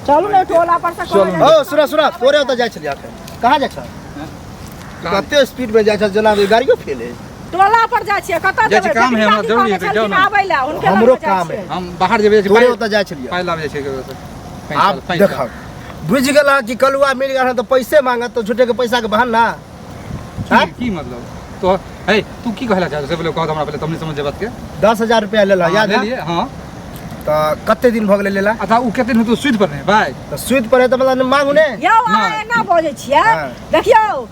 चलू ने टोला पर से चलू। ओ सुना सुना, तोरे ओतऽ जाइ छलियै अखन, कहाँ जाइ छह? कते स्पीड में जाइ छह, जेना गाड़ियो फेल है। टोला पर जाइ छियै, कतऽ जाइ छी, जेबै? काम है, हमरा काकी जरूरी कहने है, जाउ छलखिन ने। आबै लए, हुनके हमरो लगमे जाइ काम छियै। है। हम बाहर जेबै, तोरे पाइ ओतऽ जाइ छलियै। पाइ लाबै जाइ छै केकरो से। आब पैसा। देखब, बुझि गेल कि कलुआ मिल गेल हन तऽ पैसे मांगत, तऽ झूठे के पैसा के बहाना। की की मतलब तो हे, तू की कहला चाहत से पहिले कह हमरा, पहिले तमनी समझ बात के। 10,000 रुपया लेला, याद है? लेलिए, हाँ। तऽ कते दिन भऽ गेलै लेला? अच्छा, उ कते दिन तू सुइत पर नहीं भाई? तऽ सुति पर है तऽ मतलब मांगू ने। यौ, अहाँ नहि। एना बजै छियै? हाँ। देखियौ,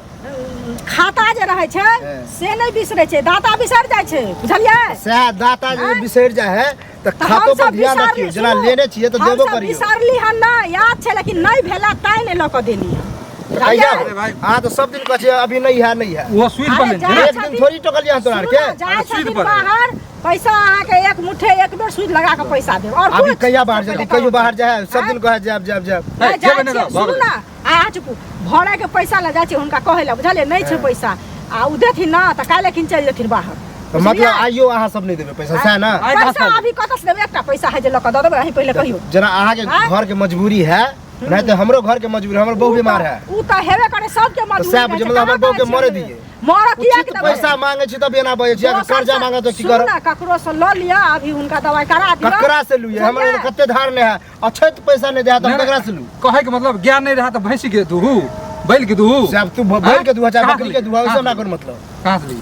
खाता जे रहै छै हाँ। से नहि बिसरै छै, दाता बिसरि जाइ छै, बुझलियै? सएह, दाता जे आँय? बिसरि जाइ है तऽ तऽ खातो पर हमसब ध्यान बिसरली, रखियौ, जेना सुनू, लेने छियै तऽ देबो हमसब करियौ। बिसरली हन नहि, याद छै, लेकिन नहि भेला ताहि नहि लऽ कऽ देली हन। तऽ कहिया? अरे भाई। अहाँ तऽ सब दिन कहै छियै अभी नहि है, नहि है। वो सुइत पर अरे नहीं जा छै एक दिन छथिन- थोड़ी टोकलियै हन तोरा सुनू आरके। ने, जाइ अरे सुइत छथिन पर है। बाहर, पैसा अहाँके एक मुट्ठे एक बेर सूद लगा कऽ पैसा देब आओर अभी कुछ? कहिया बाहर जेतै? कहियो बाहर जाइ है? सब आँय? दिन कहै जायब जायब जायब। नहि, हे, जाइ जेबै नहि छियै, तऽ भऽ सुनू गेलै। ने, अहाँ चुपू। भरे के पैसा लऽ जाइ छियै हुनका कहै लए, बुझलियै? नहि छै पैसा, आ ओ देथिन ना तऽ काल्हि एखन चलि जेथिन बाहर। तऽ मतलब बुझलियै? आइयो अहाँ सब नहि देबै पैसा, सएह ने? आइ कहाँ पैसा से? अभी कतऽ से देबै? एकटा पैसा है जे लऽ कऽ दऽ देबै? अहीं पहिले कहियौ। जेना अहाँके आँय? घर के मजबूरी है, नहीं तो हमरो घर के मजबूरी, हमर बहू उ बीमार तऽ- है। उ तऽ हेबे करे, सबके मजबूरी सएह रहै बुझियौ, छै, मतलब हमर कहाँ बहू के कहै मरे छियै? दियै। मरऽ किया उचित के देबै? पैसा मांगे छी तब एना बजै छी, अगर दोसर कर्जा से- मांगे तऽ की सुनू करब? ने, ककरो से लऽ लिअ, अभी हुनका दवाई करा दिअ। ककरा से लू? हमरा बुझलियै? कते धार नहि है, अछैत पैसा नहीं दिया तो नहीं, ककरा से लू? कहै के मतलब ज्ञान नहीं रहा तो भैंसी के दूहू, बैल के दूहू। से अब तू बैल के दूहा चाहे कहाँ बकरी से के दूहा, कहाँ वैसे हमरा से कोन मतलब? कहाँ से लिए?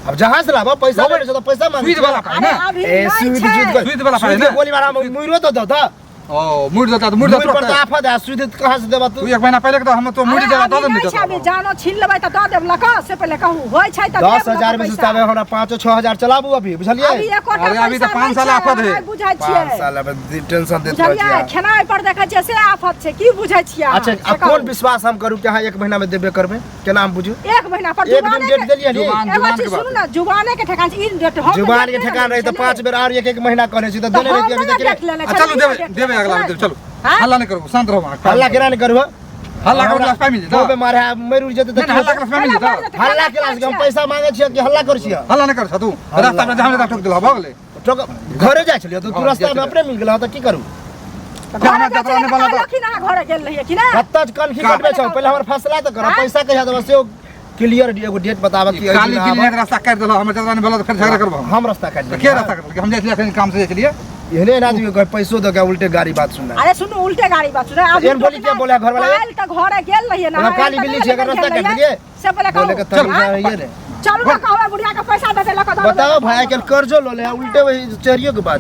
अब जहाँ से लाबो पैसा, लाबो। लेने छै तो पैसा मांगे सुईद वाला पाइ अरे ना। अभी ए नहीं सुईद छै। सुईद सुईद वाला पाइ सुईद ना। के गोली मारा मुइरो तो दो द। ओ मुड़ देता तो मुड़ मुइर पर देता। तो आफत है, सुईद कहाँ से देबा तू तू? एक महीना पहले के तो हम तो मुड़ अरे देता अभी दऽ नहि देता। छै, अभी जानो छीन लेबै तऽ दऽ देब लऽ कऽ, से पहिले कहू, होइ छै तऽ देब दस लऽ कऽ हजार में पैसा। सस्ता हमरा 5-6 हजार चलाबू अभी, बुझलियै? अभी एकोटा अरे अभी तऽ पैसा पाँच नहि साल छै, आफत है। अहाँ बुझै 5 छियै। साल अब टेंशन देत रहै बुझलियै? छियै। खेनाइ पर देखै छियै से आफत छै, की बुझै छियै अहाँ? अच्छा, से आब कहू। कोन विश्वास हम करू कि अहाँ एक महीना में देबे करबै? केना हम बुझू? एक महीना पर एक दिन जुबाने डेट के- देलियै नी? जुबान- एगो जुबान चीज के बात सुनू ने, जुबाने के ठेकान छै, ई डेट हम जुबान के डेट ठेकान नहि रही तऽ लेने 5 बेर आर एक एक महीना कहने छी तऽ तऽ देने हम रहितियै अभी नहि तक। डेट लेने आ, चलू छलियै, देबै डेट देबै, लेने अगला छलियै। बेर चलू। हाँ? हल्ला नहि करू, शांत रहू अहाँ। हल्ला केना नहि करू? हल्ला करू पाइ मिल बहु जेतै। बीमार है, मरि उरि जेतै तऽ नहि, की हल्ला हेतै? करू पाइ मिल जेतै। हल्ला केला से हम पैसा मांगे छियै कि हल्ला करै छियै? हल्ला नहि कर तू, रास्ता पर जहाँ ठोक देलह, भऽ गेलै। ठोक घरे जाइ छलियै तऽ तू हँ, रास्ता जाइ में अपने मिल गेलह तऽ की करू? तऽ घरे हमरा जाइ जतरा छलियै नहि तऽ बनल तऽ- कहलखिन अहाँ घरे गेल रहियै कि नहि? कतऽ कनखी कटबै छौ? पहिले हमर फैसला तऽ कर, आँय? पैसा कहिया देबऽ से क्लियर एगो डेट बताबऽ कि एहि काली दिन बिल्ली आबऽ। के रास्ता काटि देलह, हमर जतरा नहि भेल तऽ फेर झगड़ा करबो हम। हम रास्ता काटि तऽ के देलियै? रास्ता काटि देलकै? हम जाइ छलियै एखन काम से जाइ छलियै। एहने एहन आदमी के पैसो दऽ के उल्टे गाड़ी बात सुनना। अरे सुनू, उल्टे गाड़ी बात सुनू। अभी एहन बोली क्या बोले घरवाला? काल्हि तऽ घरे गेल रहियै ना। मतलब काली बिल्ली छै, एकर रास्ता काटि देलियै? से पहिले कहू। बोले के तमीज आँय? आइए ने। चलू ने, कहबै बुढ़िया के पैसा दे दे लऽ कऽ दऽ देबै। बताओ भाई, आइ काल्हि कर्जो लऽ ले उल्टे वही चोरियो के बात।